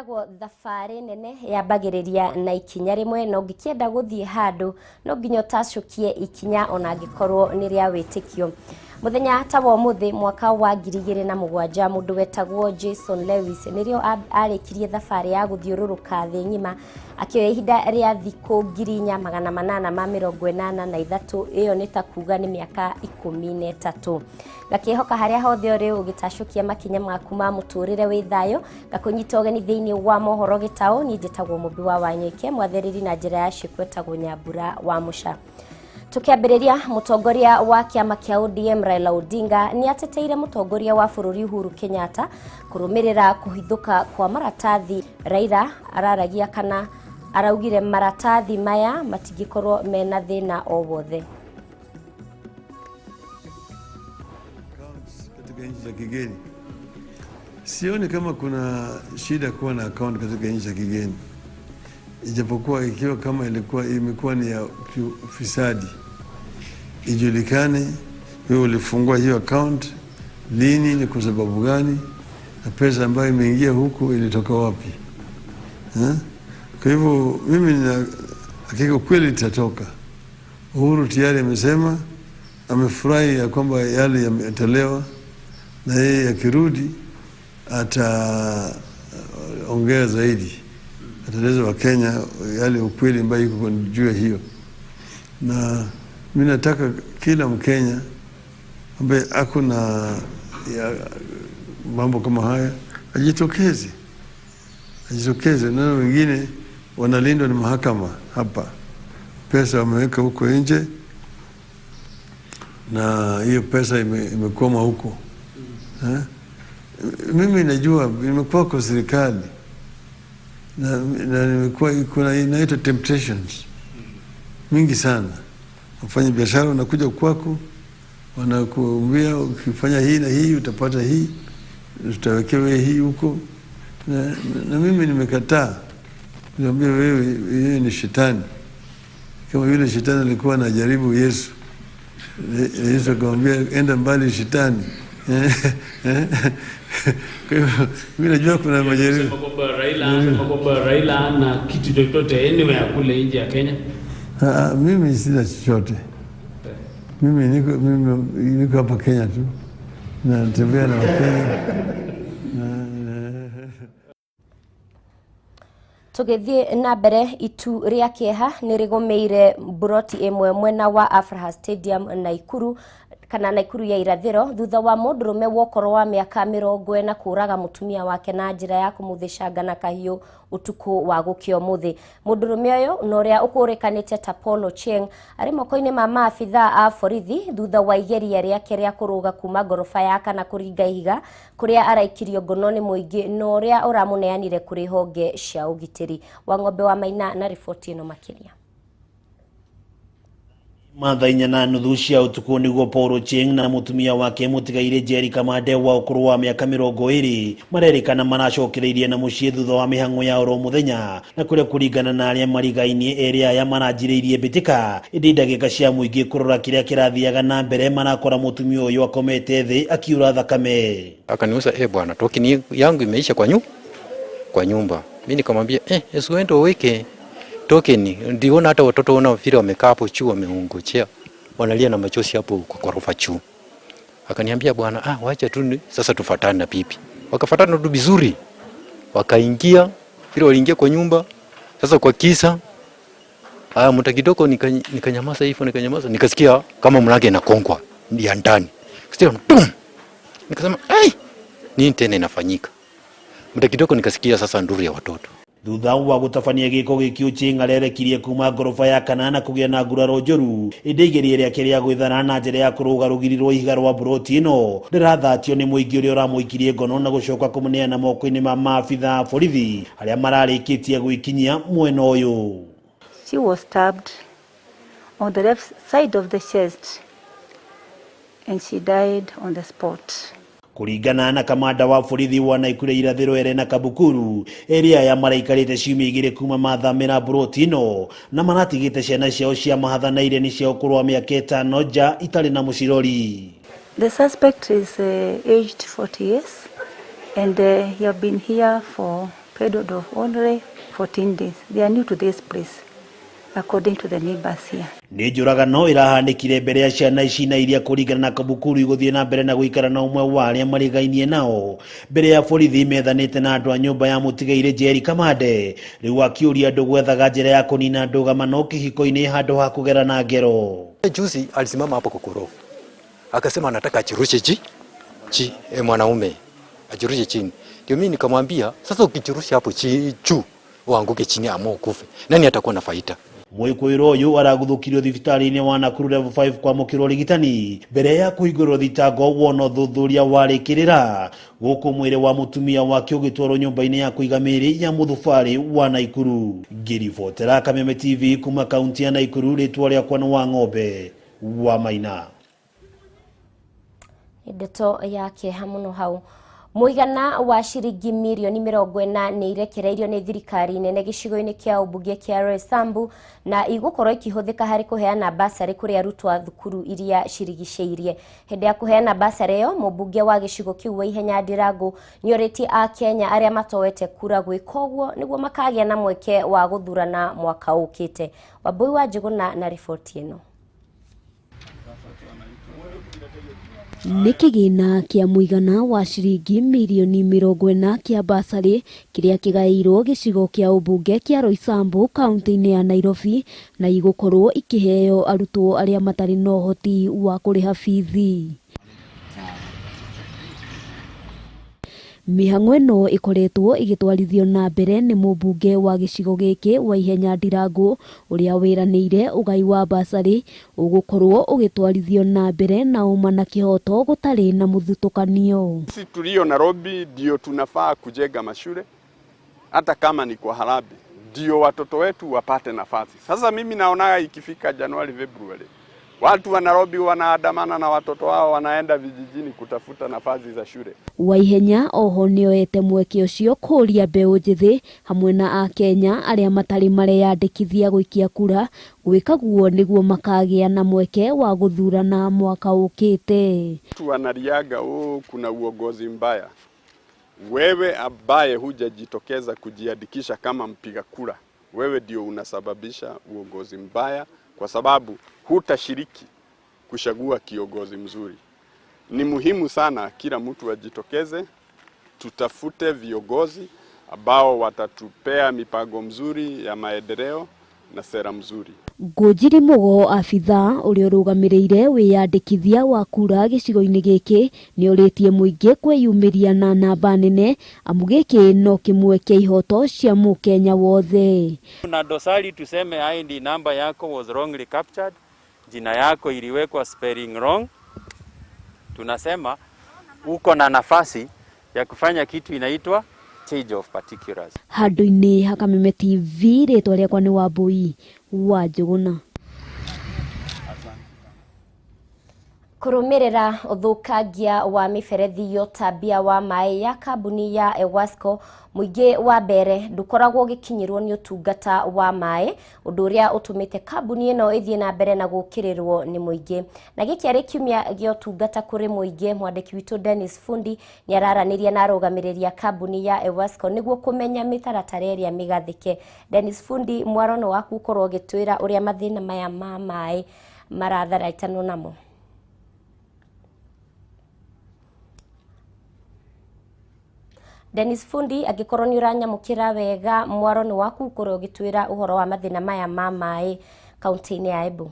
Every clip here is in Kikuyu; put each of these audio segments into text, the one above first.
Kwĩragwo thabarĩ nene yambagĩrĩria na ikinya rĩmwe, na ũngĩkĩenda gũthiĩ handũ no nginya ũtacũkie ikinya ona angĩkorwo nĩ rĩa wĩtĩkio. Mũthenya ta wa ũmũthĩ mwaka wa 2007, mũndũ wetagwo Jason Lewis nĩrĩo arĩkirie thabarĩ ya gũthiũrũrũka thĩ ng'ima akĩoya ihinda rĩa thikũ 4883. Ĩyo nĩ ta kuga nĩ mĩaka 13. Ngakĩhoka harĩa hothe ũrĩ ũgĩtacũkia makinya maku ma mũtũrĩre wĩ thayũ. Ngakũnyita ũgeni thĩinĩ wa mohoro gĩtaũ. Niĩ njĩtagwo Mũmbi wa Wanyũike, mwathereri na njĩra ya ciĩko etagwo Nyambura wa Mũca. Tukiambĩrĩria, mũtongoria wa kĩama kĩa ODM Raila Odinga nĩ ateteire mũtongoria wa bũrũri Uhuru Kenyatta kũrũmĩrĩra kũhithũka kwa maratathi. Raila araragia kana araugire maratathi maya matingĩkorwo mena thĩna o wothe. Katika nchi za kigeni, sioni kama kuna shida kuwa na account katika nchi za kigeni, ijapokuwa ikiwa kama ilikuwa imekuwa ni ya ufisadi, ijulikane wewe ulifungua hiyo account lini, ni kwa sababu gani, na pesa ambayo imeingia huku ilitoka wapi ha? Kwa hivyo mimi nina hakika kweli itatoka. Uhuru tayari amesema amefurahi ya kwamba yale yametolewa, na yeye akirudi ataongea zaidi, ataeleza Wakenya yale ukweli ambayo iko juu ya hiyo. Na mimi nataka kila Mkenya ambaye ako na mambo kama haya ajitokeze, ajitokeze. Na wengine wanalindwa na mahakama hapa, pesa wameweka huko nje na hiyo pesa imekwama huko. Mimi najua nimekuwa kwa serikali na nimekuwa kuna inaitwa temptations mingi sana. Wafanya biashara wanakuja kwako, wanakuambia ukifanya hii na hii utapata hii, utawekewa hii huko, na mimi nimekataa. Niambia wewe ni shetani. Kama yule shetani alikuwa anajaribu Yesu, Yesu akamwambia enda mbali shetani. Kwa hivyo mimi najua kuna majaribu. Sema kwamba Raila hana kitu chochote anywhere kule nje ya Kenya. Mimi sina chochote. Mimi niko hapa Kenya tu, natembea na Wakenya. Tũgĩthiĩ na mbere, itu rĩa kĩeha nĩ rĩgũmĩire mburoti ĩmwe mwena wa Afraha Stadium Naikuru kana Naikuru ya irathĩro thutha wa mũndũrũme wa ũkũrũ wa mĩaka 40 kũraga mũtumia wake na njĩra ya kũmũthecanga na kahiũ ũtukũ wa gũkĩa ũmũthĩ. Mũndũrũme ũyũ na ũrĩa ũkũrĩkanĩte ta Paul Ochieng arĩ moko-inĩ ma maabithaa a borithi thutha wa igeria rĩake rĩa kũrũga kuma ngoroba ya kana kũringa ihiga kũrĩa araikirio ngono nĩ mũingĩ na ũrĩa ũramũneanire kũrĩ honge cia ũgitĩri. Wang'ombe wa Maina na riboti ĩno makĩria. Mathaa 4:30 cia ũtukũ nĩguo Paul Ochieng na mũtumia wake mũtigaire Jerry Kamande wa ũkũrũ wa mĩaka 20 marerĩkana maracokereirie na mũciĩ thutha wa mĩhang'o ya oro mũthenya, na kũrĩa kũringana na arĩa marigainie erĩ aya maranjĩrĩirie mbĩtĩka. Ĩndĩ ndagĩka cia mũingĩ kũrora kĩrĩa kĩrathiaga na mbere, marakora mũtumia ũyũ akomete thĩ akiura thakame. Akaniuza, "Eh bwana, token yangu imeisha kwa nyumba." Mimi nikamwambia, "Eh, uende uweke token." Ndiona hata watoto ona vile wamekaa hapo juu wameongojea, wanalia na machozi hapo kwa ghorofa juu. Akaniambia, "Bwana, ah, wacha tu sasa tufatane na bibi." Wakafatana tu vizuri, wakaingia vile waliingia kwa nyumba. Sasa kwa kisa muda kidogo nikanyamaza hivyo, nikanyamaza, nikasikia kama mlango inagongwa ya ndani, kasikia tum, nikasema, "Ai, nini tena inafanyika?" Muda kidogo nikasikia sasa nduru ya watoto. Thutha wa gũtabania gĩko gĩkĩ, Ochieng arerekirie kuma ngoroba ya kana na kũgĩa na nguraro njũru. Ĩndĩ igeria rĩake rĩa gwĩthara na njĩra ya kũrũga rũgiri rwa ihiga rwa mburoti ĩno rĩrathatio nĩ mũingĩ ũrĩa ũramũikirie ngono na gũcoka kũmũneana moko-inĩ ma maabitha a borithi arĩa mararĩkĩtie gwĩkinyia mwena ũyũ. She was stabbed on the left side of the chest and she died on the spot. Kũringana na kamanda wa borithi wa Naikuru irathĩro Elena Kabukuru, erĩ aya maraikarĩte ciumia 2 kuma mathamĩra mburoti ĩno na maratigĩte ciana ciao cia mahatha na iria nĩ cia ũkũrũ wa mĩaka 5 nja itarĩ na mũcirori. The suspect is aged 40 years and he have been here for period of only 14 days. They are new to this place, according to the neighbors here. Nĩ njũragano ĩrahanĩkire mbere ya ciana ici na iria kũringana na Kabukuru igũthiĩ na mbere na gũikara na ũmwe wa arĩa marigainie nao mbere ya borithi methanĩte na andũ a nyũmba ya mũtigairĩ Jerry Kamande rĩu akĩũria andũ gwethaga njĩra ya kũnina ndũgamano kĩhiko-inĩ handũ ha kũgerana ngero. Juzi alisimama hapo kokorofu akasema anataka ajirushe mwanaume ajirushe chini. Ndio mimi nikamwambia sasa ukijirusha hapo juu uanguke chini ama ukufe, nani atakuwa na faida? Mwikuirwo uyu araguthukirio thibitarĩ-inĩ wa Nakuru level 5 kwamũkĩrwo ũrigitani mbere ya kũhingũrĩrwo thitango wona ũthuthuria warĩkĩrĩra gũkũ mwĩrĩ wa mũtumia wake ũgĩtwarwo nyũmba-inĩ ya kũiga mĩĩrĩ ya mũthubarĩ wa Naikuru. Ngĩribotera Kameme TV kuma kaunti ya Naikuru, rĩtwa rĩakwa nĩ wa Ng'ombe wa Maina. Ndeto ya kĩeha mũno hau. Mũigana wa ciringi mirioni 40 nĩ irekereirio nĩ thirikari nene gĩcigo-inĩ kĩa ũmbunge kĩa Roysambu na igũkorwo ikĩhũthĩka harĩ kũheana basarĩ kũrĩ arutwo a thukuru iria cirigicĩirie. Hĩndĩ ya kũheana basarĩ ĩyo, mũmbunge wa gĩcigo kĩu Waihenya Ndirangu nĩorĩtie Akenya arĩa matoete kura gwĩka ũguo nĩguo makagĩa na mweke wa gũthurana mwaka ũkĩte. Wambui wa Njũgũna na riboti ĩno. Nĩ kĩgĩna kĩa mũigana wa ciringi mirioni 40 kĩa basarĩ kĩrĩa kĩgaĩirwo gĩcigo kĩa ũmbunge kĩa Roysambu kaunti-inĩ ya Nairobi na igũkorwo ikĩheo arutwo arĩa matarĩ na ũhoti wa kũrĩha bithi. Mĩhang'o ĩno ĩkoretwo ĩgĩtwarithio na mbere nĩ mũmbunge wa gĩcigo gĩkĩ Waihenya Ndirangu ũrĩa wĩranĩire ũgai wa basarĩ ũgũkorwo ũgĩtwarithio na mbere na ũma na kĩhoto gũtarĩ na mũthutũkanio. Sisi tulio Nairobi ndio tunafaa kujenga mashule hata kama ni kwa harambee, ndio watoto wetu wapate nafasi. Sasa mimi naonaga ikifika Januari, Februari, watu wa Nairobi wanaandamana na watoto wao wanaenda vijijini kutafuta nafasi za shule. Waihenya oho nĩoete mweke ũcio kũũria mbeũ njĩthĩ hamwe na Akenya arĩa matarĩ mareyandĩkithia gũikia kura gwĩka guo nĩguo makagĩa na mweke wa gũthurana mwaka ũkĩte. Watu wanariaga kuna uongozi mbaya. Wewe ambaye hujajitokeza kujiandikisha kama mpiga kura, wewe ndio unasababisha uongozi mbaya kwa sababu hutashiriki kuchagua kiongozi mzuri. Ni muhimu sana kila mtu ajitokeze, tutafute viongozi ambao watatupea mipango mzuri ya maendeleo na sera mzuri. Ngũnjiri Mũgo abithaa ũrĩa ũrũgamĩrĩire wĩyandĩkithia wa kura gĩcigo-inĩ gĩkĩ nĩorĩtie mũingĩ kwĩyumĩria na namba nene amu gĩkĩ no kĩmwe kĩa ihoto cia mũkenya wothe. Na dosari tuseme ID number yako was wrongly captured, jina yako iliwekwa spelling wrong, tunasema uko na nafasi ya kufanya kitu inaitwa change of particulars. Handũ-inĩ ha Kameme TV, rĩtwa rĩakwa nĩ Wambui wa Njũgũna. Kũrũmĩrĩra ũthũkangia wa mĩberethi ya ũtambia wa maĩ ya kambuni ya Ewasco, mũingĩ wa mbere ndũkoragwo ũgĩkinyĩrwo nĩ ũtungata wa maĩ, ũndũ ũrĩa ũtũmĩte kambuni ĩno ĩthiĩ na mbere na gũkĩrĩrwo nĩ mũingĩ. Na gĩkĩ arĩ kiumia gĩa ũtungata kũrĩ mũingĩ, mwandĩki witũ Dennis Fundi nĩ araranĩria na arũgamĩrĩri a kambuni ya Ewasco nĩguo kũmenya mĩtaratara ĩrĩa mĩgathĩke. Dennis Fundi, mwarono waku ũkorwo ũgĩtwĩra ũrĩa mathĩna maya ma maĩ maratharaitanwo namo. Dennis Fundi, angĩkorwo nĩ ũranyamũkĩra wega, mwaro nĩ waku ũkorwo ũgĩtwĩra ũhoro wa mathĩna maya ma maĩ kaunti-inĩ ya Embu.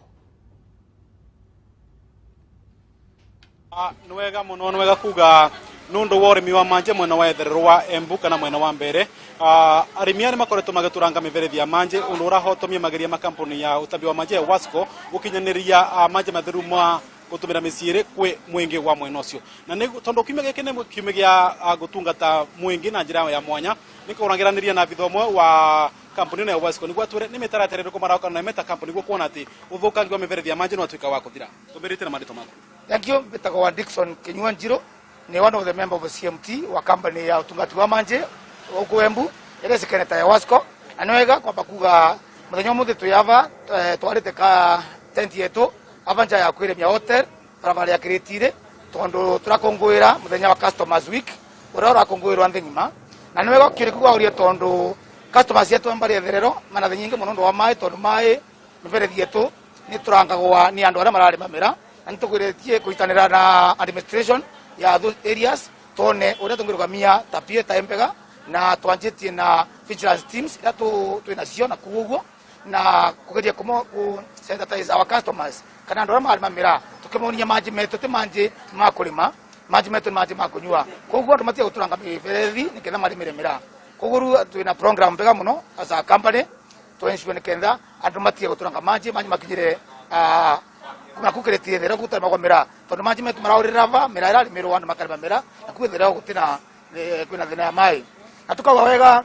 Nĩ wega mũno, nĩ wega kuga nundu wa urimi wa manje mwena wa etherero wa Embu kana mwena wa Mbere, arimi aya nĩmakoretwo magĩtũranga mĩberethi ya manje undu ũrahotomia mageria ma kampuni ya ũtambi wa manje ya Wasco gũkinyanĩria manje matheru ma gutumira mĩciĩ kwĩ mwingi wa mwena ũcio. Na nĩ tondu kiumia gĩkĩ nĩ kiumia gĩa gũtungata mwingi na njĩra ya mwanya, nĩ kũrangiranĩria na abithaa ũmwe wa kampuni ĩno ya Wasco nĩguo atwĩre nĩ mĩtaratara ĩrĩkũ maroka na meta kampuni nĩguo kuona atĩ ũthũkangi wa mĩberethi ya manje nĩ watuĩka wa kũthira. Tũmbĩrĩte na marĩtwa maku. Thank you. Mbĩtagwo wa Dickson Kinyua Njiro, ni one of the member of CMT wa company ya utungati wa manje gũkũ Embu ĩrĩa ĩcikaine ta ya Wasco. Na nĩ wega kwamba kuga mũthenya ũmũthĩ twĩ ava twarĩte ka tent yetu ava nja ya kwĩremia hotel barabara ya Kĩrĩtire, tondu tũrakũngũĩra mũthenya wa Customers Week ũrĩa ũrakũngũĩrwo nthĩ ng'ima. Na nĩ wega kĩũria kĩu waũria tondũ customers cietu mbari etherero mana thĩ nyingĩ mũno ũndũ wa maĩ, tondũ maĩ mĩberethi yetu nĩ tũrangagwa nĩ andũ arĩa mararĩma mĩra, na nĩ tũgeretie kũnyitanĩra na administration ya those areas tone ũrĩa tũngĩrũgamia tabia ta embega, na twanjĩtie na vigilance teams iria twĩ nacio na kũu ũguo, na kũgeria kũ sensitize our customers kana andũ arĩa mararĩma mĩraa, tũkĩmonia manji metũ ti manji ma kũrĩma, manji metũ nĩ manji ma kũnyua. Koguo andũ matige gũtũranga mĩberethi nĩgetha marĩmĩre mĩraa. Koguo rĩu twĩna program mbega mũno as a company to ensure nĩgetha andũ matige gũtũranga manji, manji makinyĩre na kukĩrĩtie thera gũtarĩmagwo mĩraa, tondũ manji metũ maraũrĩra va mĩraa ĩrarĩmĩrwo andũ makarĩma mĩraa, na kuo thera gũtina kwĩna thĩna ya maĩ. Na tukauga wega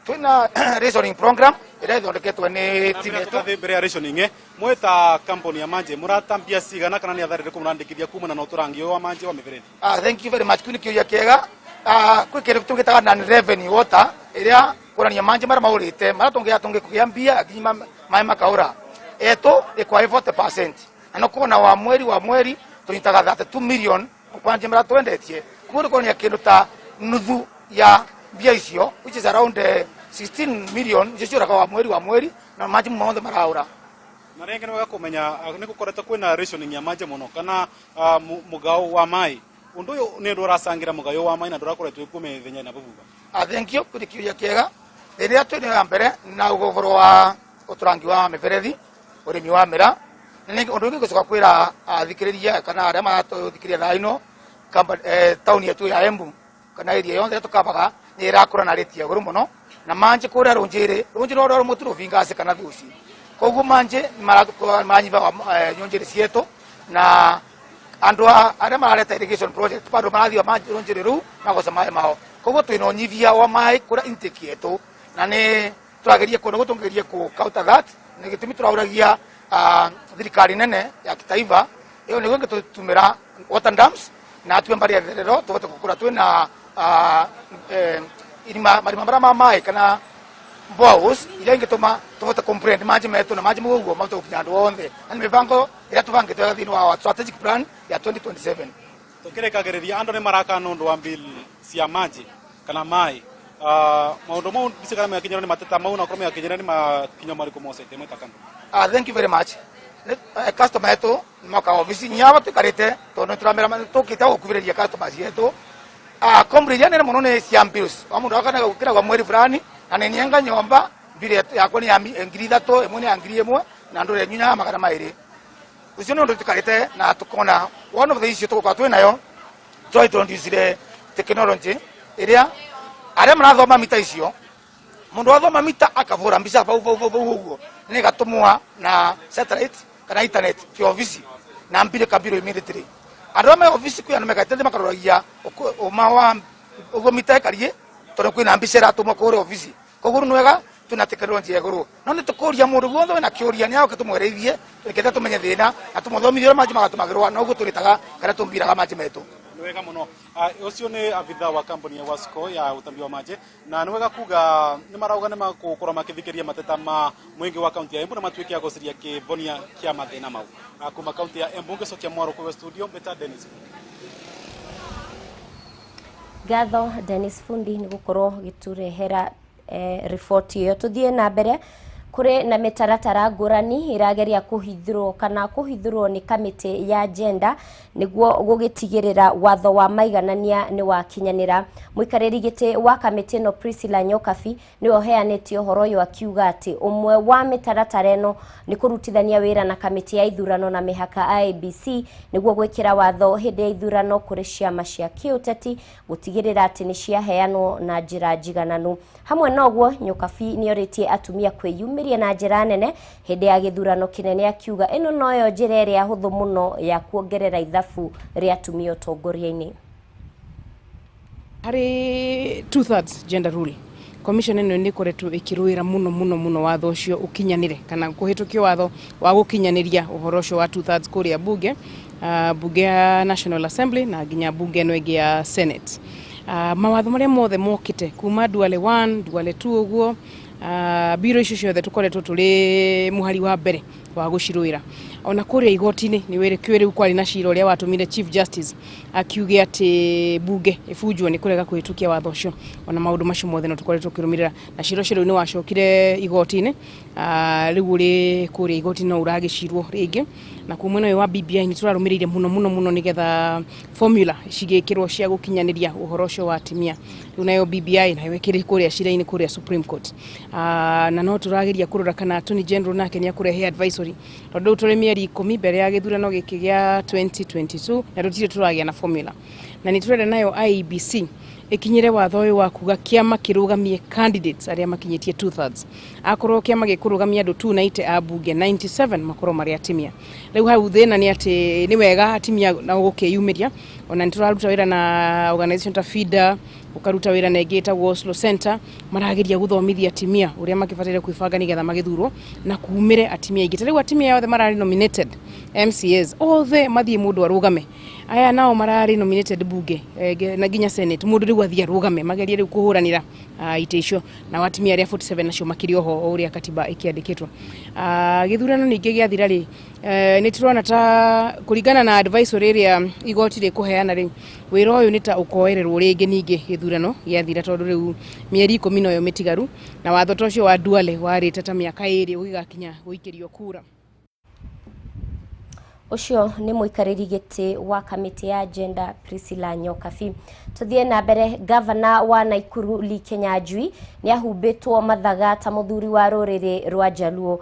twĩna rationing program ĩrĩa ĩthondeketwo nĩ team yetu. Tũgathiĩ mbere ya rationing, mwĩ ta kampuni ya manje mũratambia cigana kana nĩ athari rĩkũ mũrandĩkithia kumana na ũtũrangi ũyũ wa manje wa mĩberethi? Ah, thank you very much. Kĩu nĩ kĩũria kĩega. Ah, kwĩ kĩndũ tũgĩtaga non revenue water ĩrĩa kuonania manji marĩa maũrĩte marĩa tũngĩya tũngĩkũgĩa mbia nginya maĩ makaũra etũ ĩkwaĩ 40%, na no kuona wa mweri tũnyitaga 32 million kwanjia marĩa twendetie. Koguo nĩ kuonania kĩndũ ta nuthu ya mbia icio, which is around 16 million, icio ciũraga wa mweri na manji mothe maraũra. Na rĩngĩ nĩ wega kũmenya nĩ gũkoretwo kwĩna rationing ya manje mũno kana mũgao wa maĩ. Ũndũ ũyũ nĩ ũndũ ũracangĩra mũgayo wa maĩ na ndũrakoretwo ĩkuo mĩthenya ĩna thutha? Ah, thank you. Kũrĩ kĩũria kĩega. Thĩna ĩrĩa twĩ ya mbere na ũhoro wa ũtũrangi wa mĩberethi, ũrĩmi wa mĩra. Na ningĩ ũndũ ũngĩ ngũcoka kwĩra athikĩrĩria kana arĩa maratũthikĩrĩria thaa ino, taũni yetu ya Embu kana area yothe tũkabaga nĩ ĩrakũra na rate ya igũrũ mũno, na manji kũrĩa rũnjĩrĩ rũnjĩrĩ rũrĩa rũmwe tu rũbingacĩ kana thuci. Koguo manji maranyiba nyũnjĩrĩ cietũ, na andũ arĩa marareta irrigation project bado marathiĩ manji rũnjĩrĩ rũu magoca maĩ mao. Koguo twĩna ũnyivia wa maĩ kũrĩa intake yetu, na nĩ tũrageria kũndũ gũtũngerie kũ counter that. Nĩ gĩtũmi tũraũragia thirikari nene ya kitaifa ĩyo nĩguo ĩngĩtũtumĩra water dams na atue mbari ya therero tũhote gũkũra twĩna irima marima marĩa ma maĩ kana boreholes iria ingĩtũma tũhote comprehend manji metũ na manji mau ũguo mahote gũkinya andũ othe, na nĩ mĩbango ĩrĩa tũbangĩte thĩinĩ wa strategic plan ya 2027. Tũkĩrĩkagĩrĩria, andũ nĩ maraka nĩ ũndũ wa bill cia maji kana maĩ. Maũndũ mau ndici kana megakinyĩrwo nĩ mateta mau, na okorwo megakinyĩra nĩ makinya marĩkũ mocete mwĩ ta kambuni? Ah, thank you very much. Customer yetu moka ofici nyaba tuikarite tondu nituramera tukite gukuviriria customers yetu. Ah, complaint iria nene muno ni cia bills wa mundu akana gukira kwa mweri fulani na ni nienga nyomba bill yakwa ni ya 3,000, imwe ni ya 1,000 na andu nyunya 200. Ucio ni undu tuikarite na tukona one of the issue tugukorwo twi nayo. Twa introduce technology iria aria marathoma mita icio, mundu athoma mita akavura mbica vau vau vau vau uguo nĩ gatũmwa na satellite kana internet ki office na mbire kabiro immediately. Andũ arĩa me office kwĩ andũ mekaite thĩ makaroragia ũma wa ũguo mita ĩkarie, tondũ kwĩna mbica ĩratũmwo kũrĩa office. Koguo rĩu nĩ wega twĩna tekinoronjĩ ya igũrũ, no nĩ tũkũria mũndũ guothe wĩna kĩũria nĩ aoke tũmwereithie nĩgetha tũmenye thĩna na tũmũthomithie ũrĩa manji magatũmagĩrwo na ũguo tũrĩtaga kana tũmbiraga manji metũ. Nĩ wega mũno. Ũcio nĩ abitha wa kambuni ya Wasco ya ũtambi wa maji, na nĩ wega kuga nĩ marauga nĩ magũkorwo makĩthikĩria mateta ma mũingĩ wa kaunti ya Embu na matuĩke a gũciria kĩbonia kĩa mathĩna mau. Kuma kaunti ya Embu ngĩcokia mwaro kũwe studio mbeta Dennis. Ngatho Dennis Fundi nĩ gũkorwo gĩtũrehera riboti ĩyo. Tũthiĩ na mbere. Kũrĩ na mĩtaratara ngũrani ĩrageria kũhithũrwo kana kũhithũrwo nĩ kamĩtĩ ya gender nĩguo gũgĩtigĩrĩra watho wa maiganania nĩ wakinyanĩra. Mũikarĩri gĩtĩ wa kamĩtĩ ĩno Priscilla Nyokabi nĩwe ũheanĩte ũhoro ũyũ, akiuga atĩ ũmwe wa mĩtaratara ĩno nĩ kũrutithania wĩra na kamĩtĩ ya ithurano na mĩhaka IEBC nĩguo gwĩkĩra watho hĩndĩ ya ithurano kũrĩ ciama cia kĩũteti gũtigĩrĩra atĩ nĩ ciaheanwo na njĩra njigananu. Hamwe na ũguo, Nyokabi nĩ orĩtie atumia kwĩyumĩria na njĩra nene hĩndĩ ya gĩthurano kĩnene, akiuga ĩno noyo njĩra ĩrĩa hũthũ mũno ya kuongerera ithabu rĩa atumia ũtongoria-inĩ. Harĩ 2/3 gender rule, commission ĩno nĩ ĩkoretwo ĩkĩrũĩra mũno mũno mũno watho ũcio ũkinyanĩre kana kũhĩtũkio watho wa gũkinyanĩria ũhoro ũcio wa 2/3 kũrĩa bunge ya National Assembly na nginya bunge ĩno ĩngĩ ya Senate. Mawatho marĩa mothe mokĩte kuma Duale 1, Duale 2 ũguo. Biro icio ciothe tukoretwo turi muhari wa mbere wa gucirwira. Ona kuria igoti-inĩ nĩ wĩrĩkiwe rĩu kwarĩ na cira ũrĩa watũmire Chief Justice akiuge atĩ bunge ĩbunjwo nĩ kũrega kũhĩtũkia watho ũcio. Ona maũndũ macio mothe no tũkoretwo tũkĩrũmĩrĩra na cira ũcio rĩu nĩ wacokire igoti-inĩ, rĩu ũrĩ kũrĩa igoti-inĩ no ũragĩcirwo rĩngĩ. Na kuma mwena ũyũ wa BBI nĩ tũrarũmĩrĩire mũno mũno mũno nĩgetha formula cigĩkĩrwo cia gũkinyanĩria ũhoro ũcio wa atumia. Rĩu nayo BBI nayo ĩkĩrĩ kũrĩa cira-inĩ kũrĩa Supreme Court. Na no tũrageria kũrora kana Attorney General nake nĩ akũrehe advisory tondũ rĩu tũrĩ mĩeri 10 mbere ya gĩthurano gĩkĩ gĩa 2022 na tũtirĩ tũragĩa na formula. Na nĩ tũrenda nayo IEBC ĩkinyĩre watho ũyũ wa kuga kĩama kĩrũgamie candidates arĩa makinyĩtie 2/3. Akorwo kĩama gĩkũrũgamia andũ 290 a bunge, 97 makorwo marĩ atimia. Rĩu hau thĩna nĩ atĩ nĩ wega atimia nao gũkĩyumĩria. Ona nĩ tũraruta wĩra na organization ta FIDA, ũkaruta wĩra na ĩngĩ ĩtagwo Oslo Center, marageria gũthomithia atimia ũrĩa makĩbataire kwĩbanga nĩgetha magĩthurwo na kumĩre atimia aingĩ. Ta rĩu atimia othe mararĩ nominated MCAs othe mathiĩ mũndũ arũgame, aya nao mararĩ nominated bunge na nginya Senate, mũndũ rĩu athiĩ arũgame magerie rĩu kũhũranĩra itĩ icio. Nao atimia arĩa 47 nacio makĩrĩ oho o ũrĩa katiba ĩkĩandĩkĩtwo. Gĩthurano ningĩ gĩathira rĩ, nĩ tũrona ta kũringana na advisory ĩrĩa igoti rĩkũheana rĩ, wĩra ũyũ nĩ ta ũkoererwo rĩngĩ ningĩ gĩthurano gĩathira, tondũ rĩu mĩeri 10 noyo mĩtigaru na watho ta ũcio wa Duale warĩte ta mĩaka 2 ũgĩgakinya gũikĩrio kura. Ũcio nĩ mũikarĩri gĩtĩ wa kamĩtĩ ya gender Priscilla Nyokabi. Tũthiĩ na mbere, gavana wa Nakuru Lee Kinyanjui nĩ ahumbĩtwo mathaga ta mũthuri wa rũrĩrĩ rwa Jaluo.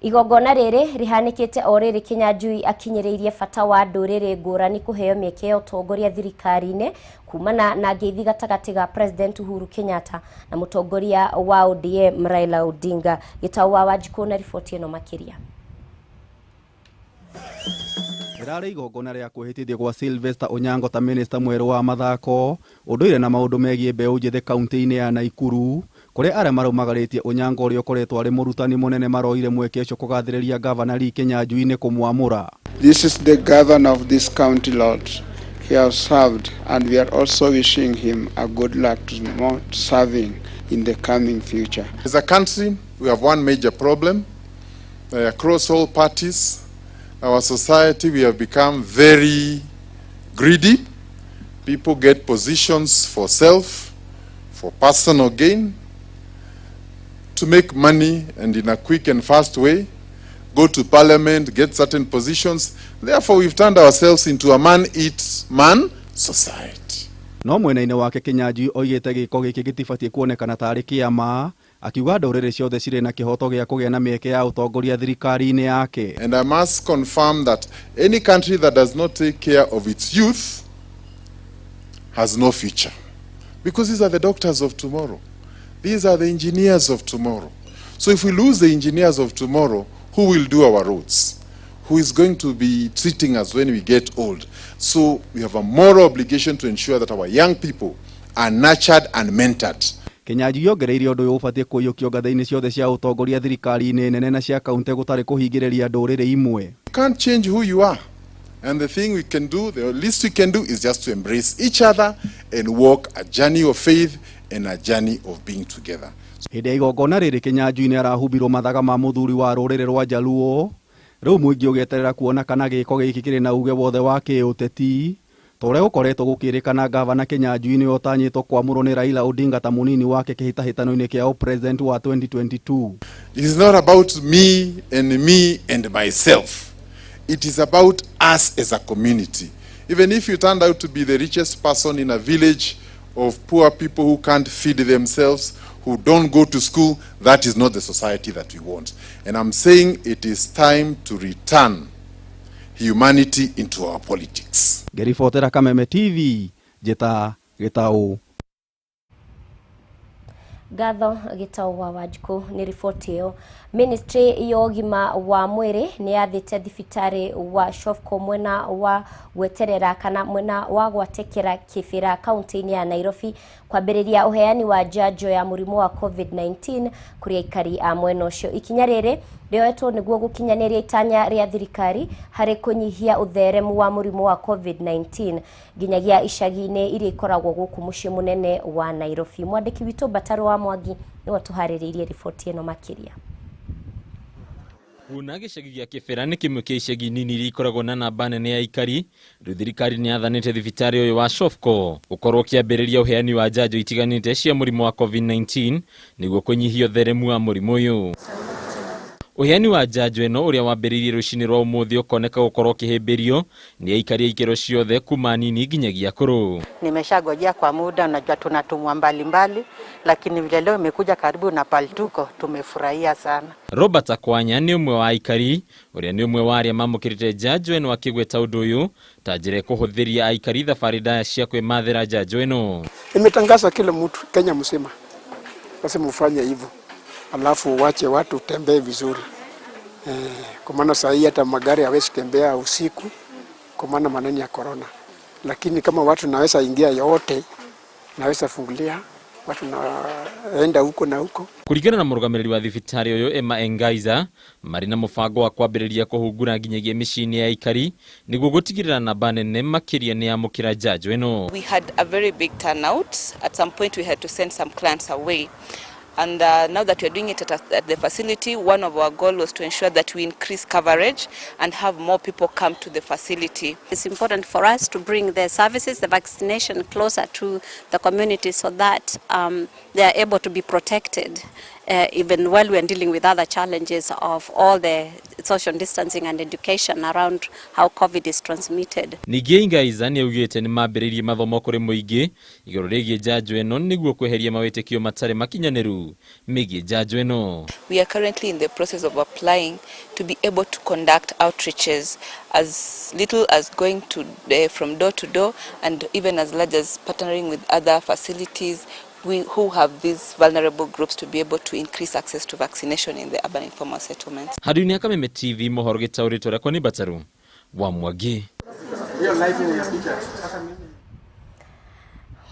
Igongona rĩrĩ rĩhanĩkĩte o rĩrĩ Kinyanjui akinyĩrĩirie bata wa ndũrĩrĩ ngũrani kũheo mĩeke ya ũtongoria thirikari-inĩ kumana na ngeithi gatagatĩ ga President Uhuru Kenyatta na mũtongoria wa ODM Raila Odinga. Gĩtau wa Wanjikũ na riboti ĩno makĩria. Ĩrarĩ igongona rĩa kwĩhĩtithio gwa Sylvester Onyango ta minista mwerũ wa mathako ũndũire na maũndũ megiĩ mbeũ njĩthĩ kaunti-inĩ ya Nakuru, kũrĩa arĩa maraumagarĩtie Onyango ũrĩa ũkoretwo arĩ mũrutani mũnene maroire mweke ũcio kũgathĩrĩria gavana Lee Kinyanjui nĩ kũmwamũra. This is the governor of this county, Lord. He has served, and we are also wishing him a good luck to more serving in the coming future. As a country, we have one major problem. Across all parties, our society, we have become very greedy. People get positions for self, for personal gain, to make money and in a quick and fast way, go to parliament, get certain positions. Therefore, we've turned ourselves into a man-eat-man society. No mwena-inĩ wake Kinyanjui oigĩte gĩko gĩkĩ gĩtibatiĩ kuonekana tarĩ kĩama, akiuga ndũrĩrĩ ciothe cirĩ na kĩhoto gĩa kũgĩa na mĩeke ya ũtongoria thirikari-inĩ yake. And I must confirm that any country that does not take care of its youth has no future. Because these are the doctors of tomorrow. These are the engineers of tomorrow. So if we lose the engineers of tomorrow, who will do our roads? Who is going to be treating us when we get old? So we have a moral obligation to ensure that our young people are nurtured and mentored. Kinyanjui ongereire ũndũ ũyũ ũbatiĩ kũiyũkio ngathĩ-inĩ ciothe cia ũtongoria thirikari-inĩ nene na cia kaunti gũtarĩ kũhingĩrĩria ndũrĩrĩ imwe. You can't change who you are. And the thing we can do, the least we can do, is just to embrace each other and walk a journey of faith and a journey of being together. Hĩndĩ ya igongona rĩrĩ Kinyanjui nĩ arahumbirwo mathaga ma mũthuri wa rũrĩrĩ rwa Jaluo. Rĩu mũingĩ ũgĩeterera kuona kana gĩko gĩkĩ kĩrĩ na uge wothe wa kĩũteti ta ũrĩa gũkoretwo gũkĩrĩkana gavana Kinyanjui nĩwe ũtanyĩtwo kwamũrwo nĩ Raila Odinga ta mũnini wake kĩhĩtahĩtano-inĩ kĩa ũpresident wa 2022. It is not about me and me and myself. It is about us as a community. Even if you turned out to be the richest person in a village of poor people who can't feed themselves, who don't go to school, that is not the society that we want. And I'm saying it is time to return humanity into our politics. Ngĩribotera Kameme TV, njĩta Gĩtaũ. Ngatho Gĩtaũ wa Wanjikũ nĩ riboti ĩyo. Ministry ya ũgima wa mwĩrĩ nĩ yathĩte thibitarĩ wa Shofco mwena wa gweterera kana mwena wa gwatekera Kibera kaunti-inĩ ya Nairobi kwambĩrĩria ũheani wa njanjo ya mũrimũ wa COVID-19 kũrĩ aikari a mwena ũcio. Ikinya rĩrĩ rĩoetwo nĩguo gũkinyanĩria itanya rĩa thirikari harĩ kũnyihia ũtheremu wa mũrimũ wa COVID-19 nginyagia icagi-inĩ iria ikoragwo gũkũ mũciĩ mũnene wa Nairobi. Mwandĩki witũ Mbataro wa wa Mwangi nĩwe tũharĩrĩirie riboti ĩno makĩria. Kuona gĩcagi gĩa Kĩbera nĩ kĩmwe kĩa icagi nini iria ikoragwo na namba nene ya aikari, rĩu thirikari nĩ yathanĩte thibitarĩ ũyũ wa Shofco gũkorwo ũkĩambĩrĩria ũheani wa njanjo itiganĩte cia mũrimũ wa COVID-19 nĩguo kũnyihia ũtheremu wa mũrimũ ũyũ. Ũheani wa njanjo ĩno ũrĩa wambĩrĩirie rũcinĩ rwa ũmũthĩ ũkoneka gũkorwo ũkĩhĩmbĩrio nĩ aikari a ikĩro ciothe kuma nini nginyagia akũrũ. Nimeshagojea kwa muda, najua tunatumwa mbalimbali, lakini vile leo imekuja karibu na paltuko, tumefurahia sana. Robert Akwanya nĩ ũmwe wa aikari ũrĩa nĩ ũmwe wa arĩa mamũkĩrĩte njanjo ĩno akĩgweta ũndũ ũyũ ta njĩra ĩkũhũthĩria aikari thabarĩ ndaya cia kwĩmathĩra njanjo ĩno. Imetangaza kila mtu Kenya mzima, lazima ufanye hivyo, alafu uwache watu tembee vizuri kwa maana saa hii hata magari hawezi tembea usiku kwa maana maneno ya corona, lakini kama watu naweza ingia yote, naweza fungulia watu naenda huko na huko. Kũringana na mũrũgamĩrĩri wa thibitarĩ ũyũ Emma Engaiza, marĩ na mũbango wa kwambĩrĩria kũhungura nginyagia mĩciĩ-inĩ ya aikari nĩguo gũtigĩrĩra namba nene makĩria nĩ yamũkĩra njanjo ĩno. We had a very big turnout. At some point we had to send some clients away. And now that we are doing it at the facility, one of our goals was to ensure that we increase coverage and have more people come to the facility. It's important for us to bring the services, the vaccination closer to the community so that they are able to be protected even while we are dealing with other challenges of all the social distancing and education around how COVID is transmitted. Ningĩ Ingaiza nĩ augĩte nĩ mambĩrĩirie mathomo kũrĩ mũingĩ igũrũ rĩgiĩ njanjo ĩno nĩguo kweheria mawĩtĩkio matarĩ makinyanĩru megiĩ njanjo ĩno. We are currently in the process of applying to be able to conduct outreaches as little as going to from door to door and even as large as partnering with other facilities who have these vulnerable groups to be able to increase access to vaccination in the urban informal settlements. Handũ-inĩ ha Kameme TV mohoro gĩtaũrĩtwo rĩakwa nĩ Mbataru wa Mwangi.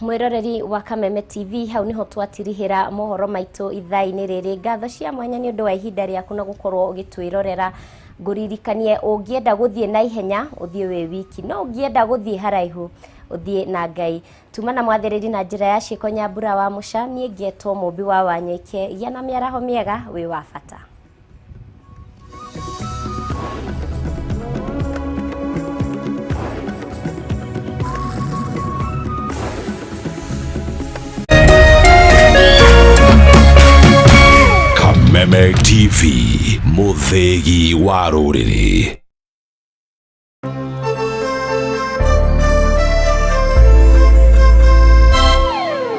Mwiroreri wa Kameme TV, hau niho twatirihira mohoro maitũ ithaa-inĩ rĩrĩ. Ngatho cia mwanya nĩ ũndũ wa ihinda rĩaku na gũkorwo ũgĩtwĩrorera. Ngũririkanie ũngĩenda gũthiĩ na ihenya ũthiĩ wĩ wiki, no ũngĩenda gũthiĩ haraihu ũthiĩ na Ngai. Tuma na mwathĩrĩri na njĩra ya ciĩko Nyambura wa Mũca, niĩ ngetwo Mũmbi wa Wanyoike. Gĩa na mĩaraho mĩega, wĩ wa bata. Kameme TV, mũthĩgi wa rũrĩrĩ.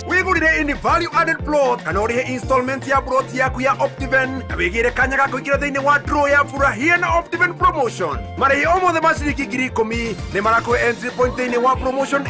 Wigurire in value added plot kana ũrĩhe installment ya plot yaku ya Optiven na wĩgĩre kanya ga kũingĩra thĩinĩ wa draw ya furahia na Optiven promotion. Marĩhi o mothe ma ciringi 10,000 nĩ marakũhe entry point thĩinĩ wa promotion.